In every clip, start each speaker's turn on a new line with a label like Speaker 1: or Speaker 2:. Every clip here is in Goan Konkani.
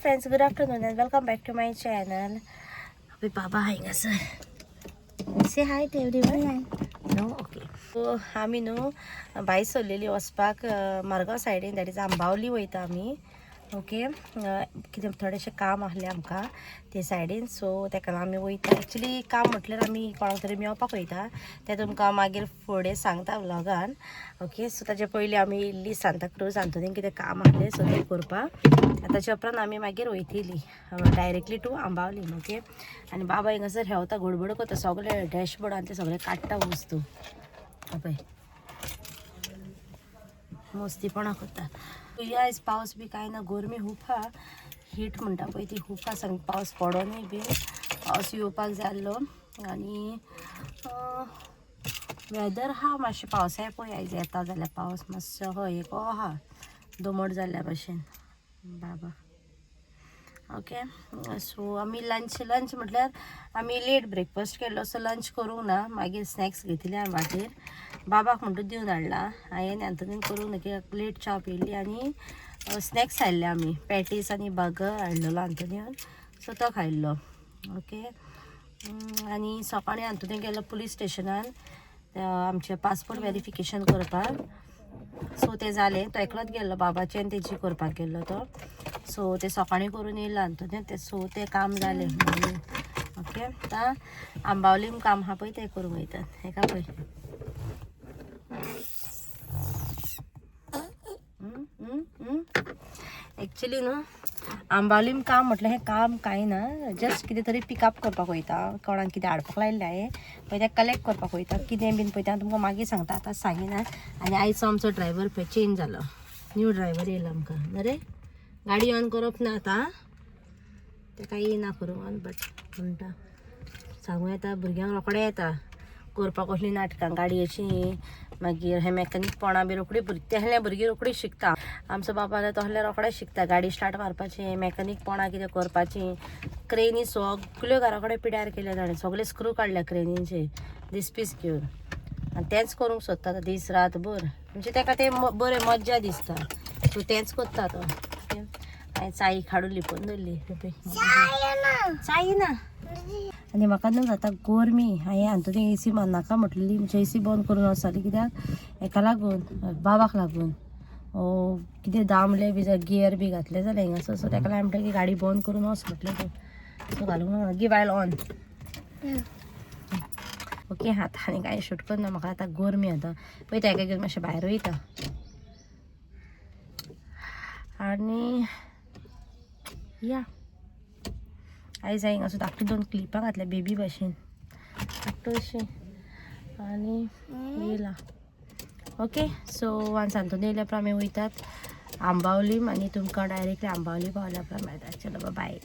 Speaker 1: Friends, good afternoon and welcome back to my channel. अबे बाबा हांगासर. Say hi to everyone. No, okay. So आमी न्हू भायर सरलेली वचपाक मारगांव सायडीन, that is Ambavali वयता आमी. ओके, कितें थोडेशें काम आहलें आमकां ते सायडीन, सो तेका लागून आमी वयता. एक्चुली काम म्हटल्यार आमी कोणाक तरी मेळपाक वयता, तें तुमकां मागीर फुडें सांगता व्लॉगान. ओके, सो ताजे पयलीं आमी इल्ली सांताक्रूज आंतोनीन कितें काम आहलें, सो तें करपाक. ताच्या उपरांत आमी मागीर वयतली डायरेक्टली टू आंबावलीन. ओके, आनी बाबा हिंगासर हेवता, गडबड करता, सगळे डॅशबोर्डान ते सगळे काडटा वस्तू. पळय, मस्तीपणा करता. आयज पावस बी कांय ना, गरमी खूब आहा, हीट म्हणटा पळय ती खूब आसा. पावस पडोनूय बी पावस येवपाक जाय आसलो. आनी वेदर आहा मातशें पावसाय पळय आयज येता जाल्यार पावस मातसो हय एक आहा दमट जाल्ल्या भशेन बाबा. ओके, सो आमी लंच लंच म्हटल्यार आमी लेट ब्रेकफास्ट केल्लो, सो लंच करूंक ना. मागीर स्नॅक्स घेतले हांवें वाटेर, बाबाक म्हणटूच दिवन हाडला. हांवें आंतोनीन करूंक ना कित्याक लेट च्या पिली आनी स्नॅक्स हाडले आमी, पॅटीस आनी बर्गर हाडलेलो आंतोनियोन, सो तो खायल्लो. ओके, आनी सकाळीं आंतोनी गेलो पुलीस स्टेशनान आमचें पासपोर्ट वेरिफिकेशन करपाक. सो तें जालें, तो एकलोच गेल्लो, बाबाचें आनी तेजी करपाक गेल्लो तो. सो ते सकाळीं करून येयला आंतोनी तें, सो तें काम जालें. ओके, आतां आंबावलीम काम आहा पळय तें करूंक वयतात. हेका पळय, एक्चुली न्हू आंबावलीम काम म्हटल्यार हें काम कांय ना, जस्ट कितें तरी पिकअप करपाक वयता, कोणाक कितें हाडपाक लायिल्लें हांवें पळय तें कलेक्ट करपाक वयता, कितें बीन पळयता, तुमकां मागीर सांगता, आतां सांगिना. आनी आयचो आमचो ड्रायव्हर पळय चेंज जालो, न्यू ड्रायव्हर येयलो आमकां. बरें, गाडी ऑन करप ना आतां, तेका येयना करूंक ऑन, बट म्हणटा सांगू येता भुरग्यांक रोखडें येता करपाक कसलीं नाटकां गाडयेचीं. मागीर हें मॅकॅनिकपणां बी रोखडी तेहले भुरगीं रोखडी शिकता. आमचो बाबा जाल्यार तसले रोखडे शिकता, गाडी स्टार्ट मारपाचें, मॅकॅनिकपणां कितें करपाचीं. क्रेनी सगल्यो घरा कडेन पिड्यार केल्या ताणें, सगळे स्क्रू काडल्या क्रेनींचे दिसपीस घेवन, आनी तेंच करूंक सोदता तो दीस रात भर. म्हणजे तेका तें बरें मज्जा दिसता, सो तेंच करता तो. हांवें चाई हाडून लिपोवन दवरली, चाई ना. आनी म्हाका न्हू जाता गरमी, हांवें आंतोनी एसी मारनाका म्हटलेली, म्हणजे एसी बंद करून वचताली कित्याक हेका लागून, बाबाक लागून कितें दामले बी जाल्यार गियर बी घातले जाल्यार हिंगासर, सो तेका लागून म्हणटा की गाडी बंद करून वच म्हटलें तूं, सो घालूंक ना, गिव आयल ऑन. ओके, आतां आनी कांय शूट करना, म्हाका आतां गरमी जाता. पळय तेका घेवन मातशें भायर वयता. आनी या आयज हांवें हिंगासर धाकटी दोन क्लिपां घातल्या बेबी भशेन, धाकटो अशें, आनी येयला. ओके, सो आनी सांतोन येयल्या उपरांत आमी वयतात आंबावलीम आनी तुमकां डायरेक्टली आंबावली पावल्या उपरांत मेळटा. चलो, बाय.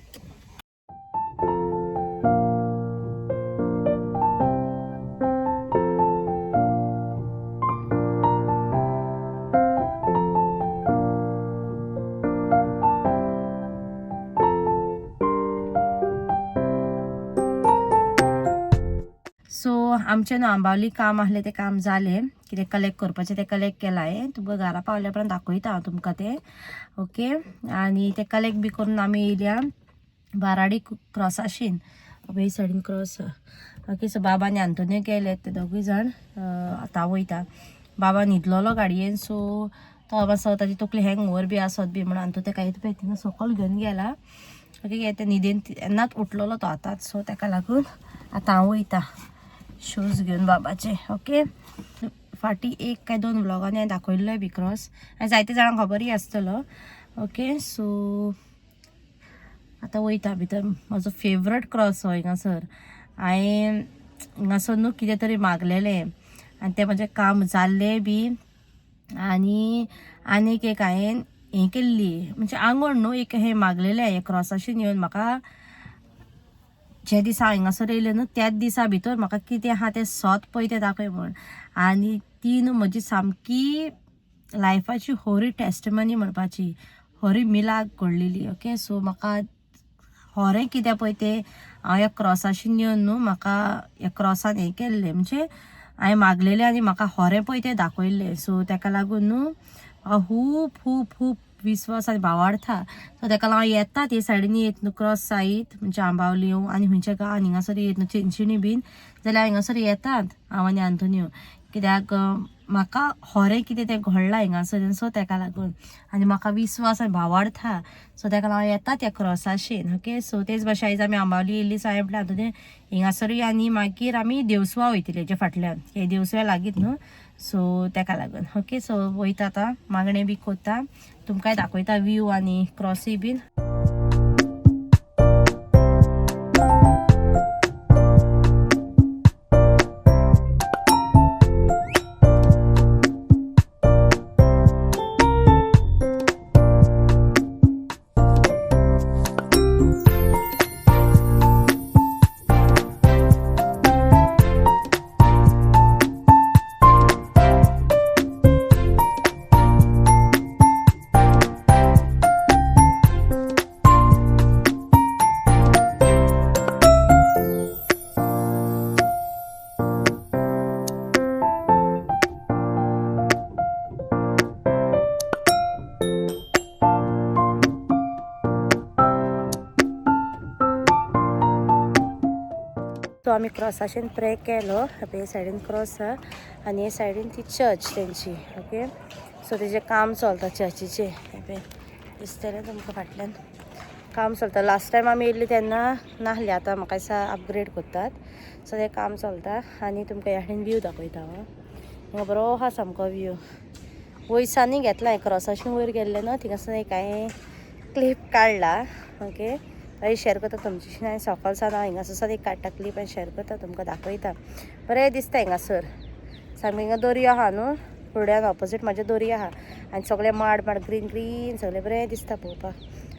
Speaker 1: सो आमचें न्हू आंबावली काम आहलें तें काम जालें, कितें कलेक्ट करपाचें तें कलेक्ट केलां हांवें, तुमकां घरा पावल्या उपरांत दाखयता हांव तुमकां तें. ओके, आनी तें कलेक्ट बी करून आमी येयल्या बाराडी क्रॉसाशीन, हे सायडीन क्रॉस आहा. ओके, सो बाबा आनी आंतोनियो गेले ते दोगूय जाण, आतां वयता. बाबा न्हिदलोलो गाडयेन, सो तो मातसो ताजी तकली हँग ओवर बी आसत बी म्हणून आनी तो तेका पळय थिंगा सकयल घेवन गेला. ओके, ते न्हिदेन तेन्नाच उठलेलो तो आतांच, सो तेका लागून आतां हांव वयता शूज घेवन बाबाचे. ओके, फाटीं एक काय दोन व्लॉगांनी हांवें दाखयल्लोय बी क्रॉस, आनी जायते जाणांक खबरूय आसतलो. ओके, सो आतां वयता भितर. म्हजो फेवरेट क्रॉस हो हिंगासर, हांवें हिंगासर न्हू कितें तरी मागलेलें आनी तें म्हजें काम जाल्लें बी. आनी आनीक एक हांवें हें केल्ली, म्हणजे आंगण न्हू एक हें मागलेलें हें क्रॉसाशीन येवन म्हाका जे दिसा हांव हिंगासर येयलें न्हू त्याच दिसा भितर म्हाका कितें आहा तें सत पळय तें दाखय म्हण. आनी ती न्हू म्हजी सामकी लायफाची होरी टेस्टमनी म्हणपाची, होरी मिलाग घडलेली. ओके, सो म्हाका होरें कितें पळय तें हांव ह्या क्रॉसाशीन येवन न्हू म्हाका ह्या क्रॉसान हें केल्लें, म्हणजे हांवें मागलेलें आनी म्हाका होरें पळय तें दाखयल्लें. सो तेका लागून न्हू म्हाका खूब खूब खूब विश्वास आनी भावार्थ. सो तेका लागून हांव येता ते सायडीन येत न्हू क्रॉस जायत म्हणजे आंबावली आनी खंयच्या गांवान हिंगासर येत न्हू चिंचिणी बीन जाल्यार हिंगासर येतात हांव आनी आंतोनियो. कित्याक म्हाका खरें कितें तें घडलां हिंगासर, सो तेका लागून आनी म्हाका विश्वास आनी भावार्थ, सो तेका लागून येता त्या क्रॉसाशेन. ओके, सो तेच भाशेन आयज आमी आंबावली येयल्ली. सो हांवें म्हटलें आंतोनी हिंगासरूय आनी मागीर आमी देवसुवा वयतली हेच्या फाटल्यान, हे देवसुव्या लागींच न्हू, सो तेका लागून. ओके, सो वयता आतां मागणें बी कोत्ता, तुमकांय दाखयता व्यू आनी क्रॉसूय बीन. सो आमी क्रॉसाशेन प्रे केलो. हे सायडीन क्रॉस आहा आनी हे सायडीन ती चर्च तेंची. ओके, सो तेजें काम चलता चर्चीचें. हे दिसतलें तुमकां फाटल्यान काम चलता. लास्ट टायम आमी येयल्ली तेन्ना नासली, आतां म्हाका दिसता अपग्रेड करतात. सो तें काम चलता आनी तुमकां ह्या सायडीन व्यू दाखयता हांव. हांगा बरो आहा सामको व्यू. वयसांनी घेतला क्रॉसाशेन वयर गेल्लें न्हू, थिंगासर एक हांवें क्लिप काडला. ओके, मागीर शेअर करता तुमच्याशी. हांवें सकाळ सावन हांव हिंगासर एक काडटा क्लिप आनी शेअर करता, तुमकां दाखयता. बरें दिसता हिंगासर सामकें. हिंगा दर्या आहा न्हू फुड्यान, ऑपोजीट म्हाज्या दर्या आहा आनी सगळे माड माड ग्रीन ग्रीन सगळें बरें दिसता पळोवपाक.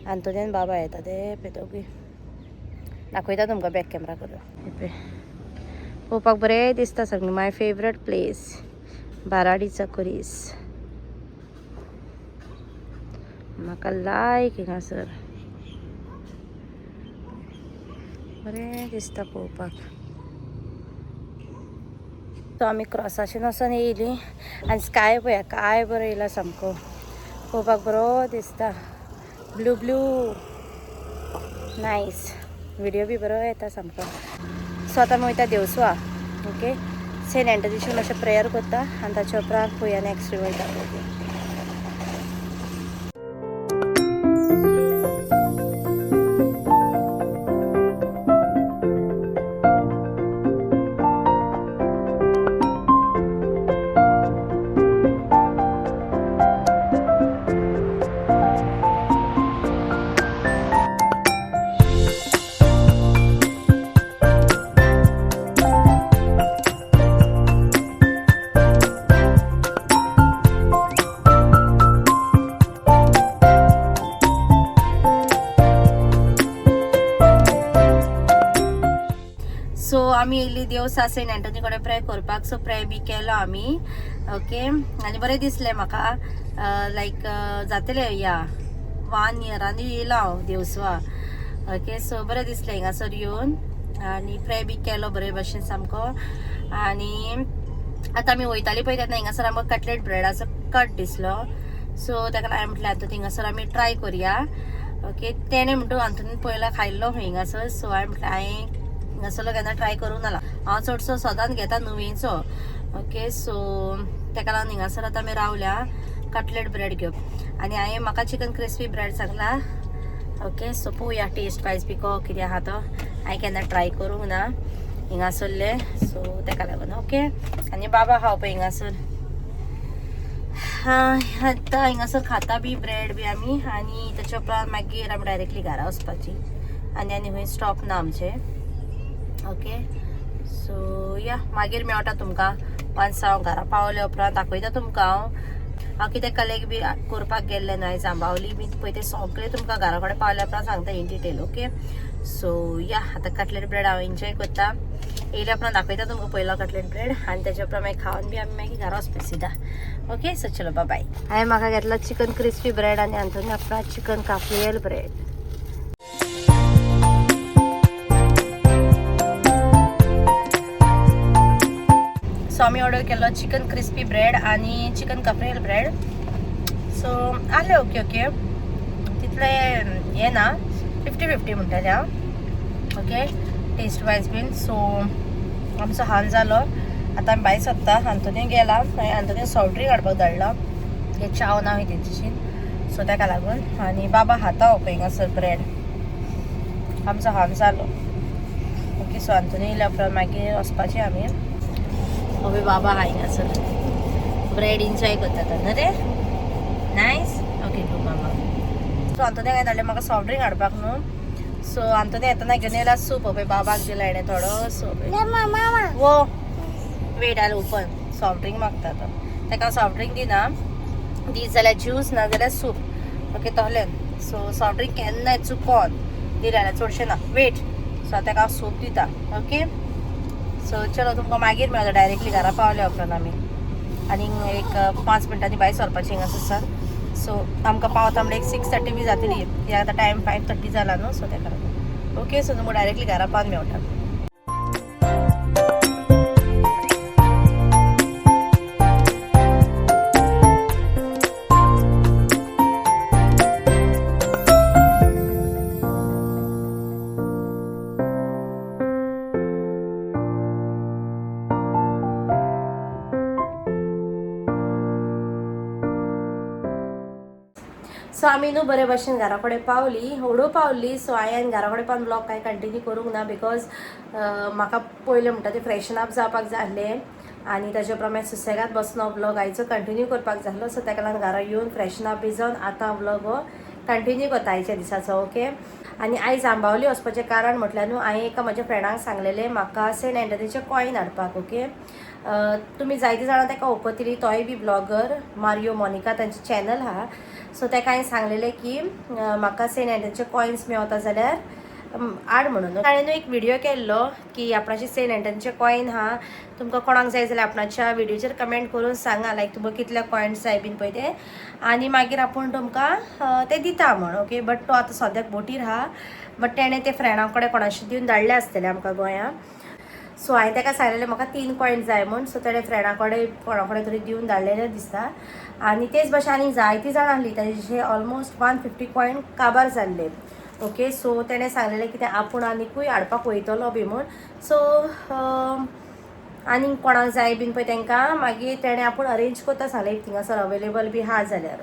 Speaker 1: आंतोनियान बाबा येता ते पळय दोगूय, दाखयता तुमकां बॅक कॅमरा करून. पळय पळोवपाक बरें दिसता सामकें. माय फेवरेट प्लेस बाराडीचा खुरीस, म्हाका लायक हिंगासर बरें दिसता पळोवपाक. सो आमी क्रॉसाशेन वचोन येयली आनी स्काय पळया काय बरो येयला सामको, पळोवपाक बरो दिसता. ब्लू ब्लू नायस, व्हिडिओ बी बरो येता सामको. सो आतां आमी वयता देवसुवा. ओके, सेंट एंटनीचें मातशें प्रेयर करता आनी ताच्या उपरांत पळोवया नॅक्स्ट वयता पळय. सो आमी येयली देवसा सेंट एंटनी कडेन प्रे करपाक. सो प्रे बी केलो आमी. ओके, आनी बरें दिसलें म्हाका. लायक जातलें या 1 इयरांनी येयलां हांव देवसवा. ओके, सो बरें दिसलें हिंगासर येवन आनी प्रे बी केलो बरे भशेन सामको. आनी आतां आमी वयताली पळय तेन्ना हिंगासर आमकां कटलेट ब्रेडाचो कट दिसलो. सो ताका हांवें म्हटलें आतां थिंगासर आमी ट्राय करुया. ओके, तेणें म्हणटू आंतोनीन पयला खायल्लो खंय हिंगासर. सो हांवें म्हटलें हांवें हिंगासरलो केन्ना ट्राय करूं ना, हांव चडसो सदांच घेता नुवेंचो. ओके, सो ताका लागून हिंगासर आतां आमी रावल्या कटलेट ब्रेड घेवप आनी हांवें म्हाका चिकन क्रिस्पी ब्रेड सांगला. ओके, सो पळोवया टेस्ट वायज बी कितें आहा तो, हांवें केन्ना ट्राय करूंक ना हिंगासरलें. सो ताका लागून ओके. आनी बाबा खावप हिंगासर आतां हिंगासर खाता बी ब्रेड बी आमी आनी ताच्या उपरांत मागीर आमी डायरेक्टली घरा वचपाची आनी आनी खंय स्टॉप ना आमचें. ओके, सो या मागीर मेळटा तुमकां वन्स हांव घरा पावल्या उपरांत दाखयता तुमकां. हांव हांव कितें कलेक्ट बी करपाक गेल्लें न्हय जांबावली बी पळय तें सगळें तुमकां घरा कडेन पावल्या उपरांत सांगता in detail. Okay, so या आतां कटलेट ब्रेड हांव एन्जॉय करता. येयल्या उपरांत दाखयता तुमकां पयलो कटलेट ब्रेड आनी तेच्या उपरांत मागीर खावन बी आमी मागीर घरा वचपा सिदा. ओके, सो चलो बाय. हांवें म्हाका घेतला चिकन क्रिस्पी ब्रेड आनी आंतोनी आपणा चिकन काफ्रियल ब्रेड. सो आमी ऑर्डर केल्लो चिकन क्रिस्पी ब्रेड आनी चिकन काफ्रियल ब्रेड. सो आसलें ओके ओके, तितलें हें ना, 50-50 म्हणटालें हांव, ओके टेस्ट वायज बीन. सो आमचो हान जालो, आतां आमी भायर सरता. आंतोनी गेला, हांवें आंतोनी सॉफ्ट ड्रिंक हाडपाक धाडला, हे चाव ना हय तेंच्याशीन, सो ताका लागून. आनी बाबा खाता हो पळय हिंगासर ब्रेड. आमचो हान जालो, ओके. सो आंतोनी येयल्या उपरांत मागीर वचपाचें आमी. हो बाबा आहा हिंगासर ब्रेड एन्जॉय करता न्हू रे, नायस, ओके गो मामा. सो आंतोनी हांवें धाडलें म्हाका सॉफ्ट ड्रिंक हाडपाक न्हू. सो आंतोनी येतना घेवन येयला सूप, पळय बाबाक दिला हेणें थोडो. सो वो वेट आयल ओपन, सॉफ्ट ड्रिंक मागता तो, ताका सॉफ्ट ड्रिंक दिना, दी जाल्यार ज्यूस ना जाल्यार सूप, ओके तसलें. सो सॉफ्ट ड्रिंक केन्नाय चुकोन दिलें जाल्यार चडशें ना, वेट. सो ताका हांव सूप दिता, ओके. सो चलो तुमकां मागीर मेळटा डायरेक्टली घरा पावल्या उपरांत. आमी आनी एक 5 मिनटांनी भायर सरपाचें हिंगासर. सो आमकां पावता म्हणल्यार एक 6:30 बी जातली, कित्याक आतां टायम 5:30 जाला न्हू, सो ताका लागून. ओके, सो तुमकां डायरेक्टली घरा पावन मेळटा. सो आमी न्हू बरे भाशेन घरा कडेन पावली, हडू पावली. सो हांवें घरा कडेन पावन ब्लॉग कांय कंटिन्यू करूंक ना, because म्हाका पयलें म्हणटा तें फ्रेशन अप जावपाक जाय आसलें आनी ताजे उपरांत मागीर सुसेगाद बसून हो ब्लॉग आयचो कंटिन्यू करपाक जाय आसलो. सो ताका लागून घरा येवन फ्रेशन अप बी जावन आतां ब्लॉग हो कंटिन्यू करता आयच्या दिसाचो, ओके. आनी आयज आंबावली वचपाचें कारण म्हटल्यार न्हू हांवें एका म्हज्या फ्रेंडाक सांगलेलें म्हाका सेंट एंटनीचे कॉयन हाडपाक, ओके. तुमी जायते जाणां ताका वळखतली, तोय बी ब्लॉगर मारियो मोनिका तांचें चॅनल आहा. सो ताका हांवें सांगलेलें की म्हाका सेंट एंटनीचे कॉयन्स मेवता जाल्यार हाड म्हणून. ताणें न्हू एक व्हिडियो केल्लो की आपणाचे सेंट एंटनीचे कॉयन आहा, तुमकां कोणाक जाय जाल्यार आपणाच्या व्हिडियोचेर कमेंट करून सांगा, लायक तुमकां कितले कॉयन्स जाय बीन पळय ते, आनी मागीर आपूण तुमकां ते दिता म्हण, ओके. बट तो आतां सद्याक बोटीर आहा, बट तेणें ते फ्रेंडा कडेन कोणाशी दिवन धाडले आसतले आमकां गोंया. सो हांवें ताका सांगलेलें म्हाका 3 कॉयन जाय म्हूण. सो तेणें फ्रेंडा कडेन कोणा कडेन तरी दिवन धाडलेलें दिसता. आनी तेच भाशेन आनी जायतीं जाणां आसलीं, ताजे ऑलमोस्ट 150 कॉयन काबार जाल्ले, ओके. सो तेणें सांगलेलें कितें आपूण आनिकूय हाडपाक वयतलो बी म्हूण. सो आनीक कोणाक जाय बीन पळय तांकां मागीर तेणें आपूण अरेंज करता सांगलें, थिंगासर अवेलेबल बी आहा जाल्यार.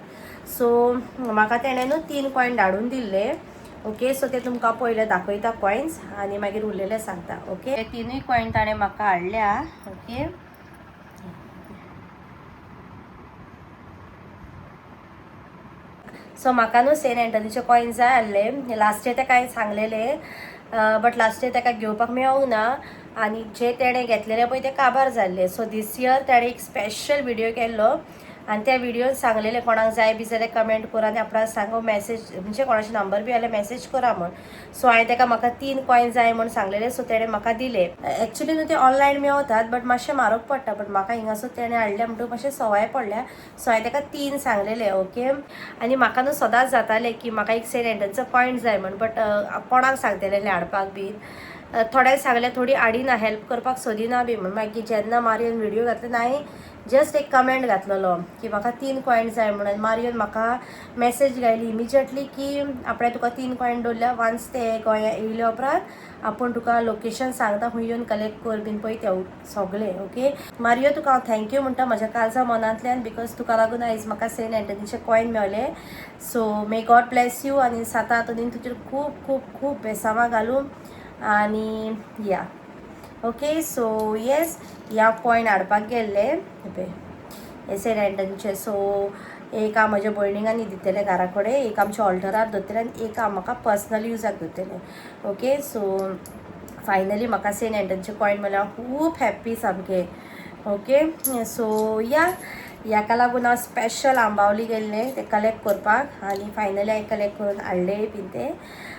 Speaker 1: सो म्हाका तेणें न्हू 3 कॉयन धाडून दिल्ले, ओके. सो ते तुमकां पयले दाखयता कॉयन्स आनी मागीर उरलेले सांगता, ओके. ते 3 कॉयन ताणें म्हाका हाडल्या, ओके. सो म्हाका न्हू सेंट एंटनीचे कॉयन जाय आसले, लास्ट इयर ताका हांवें सांगलेले, बट लास्ट इयर ताका घेवपाक मेळूंक ना आनी जे तेणें घेतलेले पळय ते काबार जाल्ले. सो दीस इयर तेणें एक स्पेशल व्हिडियो केल्लो आनी त्या व्हिडियोन सांगलेले कोणाक जाय बी जाल्यार कमेंट करा आनी आपणाक सांगो मॅसेज, म्हणजे कोणाचे नंबर बी जाल्यार मॅसेज करा म्हूण. सो हांवें ताका म्हाका 3 कॉयन जाय म्हूण सांगलेले, सो तेणें म्हाका दिले. एक्चुली न्हू ते ऑनलायन मेवतात बट मातशें म्हारग पडटा, बट म्हाका हिंगासर तेणें हाडले म्हणटकच मातशें सवाय पडल्या. सो हांवें ताका 3 सांगलेले, ओके. आनी म्हाका न्हू सदांच जातालें की म्हाका एक सेंट एंटनीचो कॉयन जाय म्हूण, बट कोणाक सांगतलें हाडपाक बीन, थोड्यांक सांगलें थोडी हाडिना, हेल्प करपाक सोदिना बी म्हूण. मागीर जेन्ना मारियोन व्हिडियो घातले ना, हांवें जस्ट एक कमेंट घातलेलो की म्हाका 3 कॉयन जाय म्हणून. मारियोन म्हाका मॅसेज घायली इमिजिएटली की आपणें तुका 3 कॉयन दवरल्या, वन्स ते गोंया येयले उपरांत आपूण तुका लोकेशन सांगता खंय येवन कलेक्ट कर बीन पळय ते सगळे, ओके. मारियो तुका हांव thank you म्हणटा म्हज्या काळजा मनांतल्यान, because तुका लागून आयज म्हाका सेंट एंटनीचे कॉयन मेवले. So may God bless you आनी साता आंतोनीन तुजेर खूब खूब खूब बेसांवां घालूं आनी या ओके. सो येस, ह्या कॉयन हाडपाक गेल्ले पळय सेंट एंटनीचे. सो एक हांव म्हज्या भयणीक दितलें घरा कडेन, एक आमच्या ऑल्टरार दवरतलें आनी एक हांव म्हाका पर्सनल युजाक दवरतलें, ओके. सो फायनली म्हाका सेंट एंटनीचे कॉयन मेळ्ळें, हांव खूब हॅप्पी सामकें, ओके. सो या ह्याका लागून हांव स्पेशल आंबावली गेल्लें ते कलेक्ट करपाक आनी फायनली हांवें कलेक्ट करून हाडले बीन ते.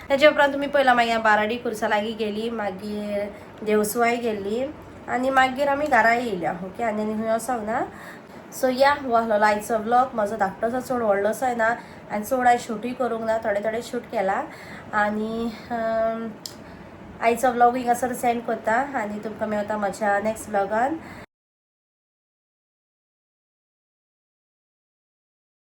Speaker 1: तेजे उपरांत तुमी पयला मागीर हांव बाराडी खुर्सा लागीं गेली, मागीर देवसुवाय गेल्ली आनी मागीर आमी घरा येयल्या, ओके. आनी खंय वचोंक ना. सो या हो आसलेलो आयचो व्लॉग, म्हजो धाकटोसो चड व्हडलोसोय ना आनी चड हांवें शूटूय करूंक ना, थोडे थोडे शूट केला. आनी आयचो व्लॉग हिंगासर सेंड करता आनी तुमकां मेवता म्हज्या नेक्स्ट व्लॉगान.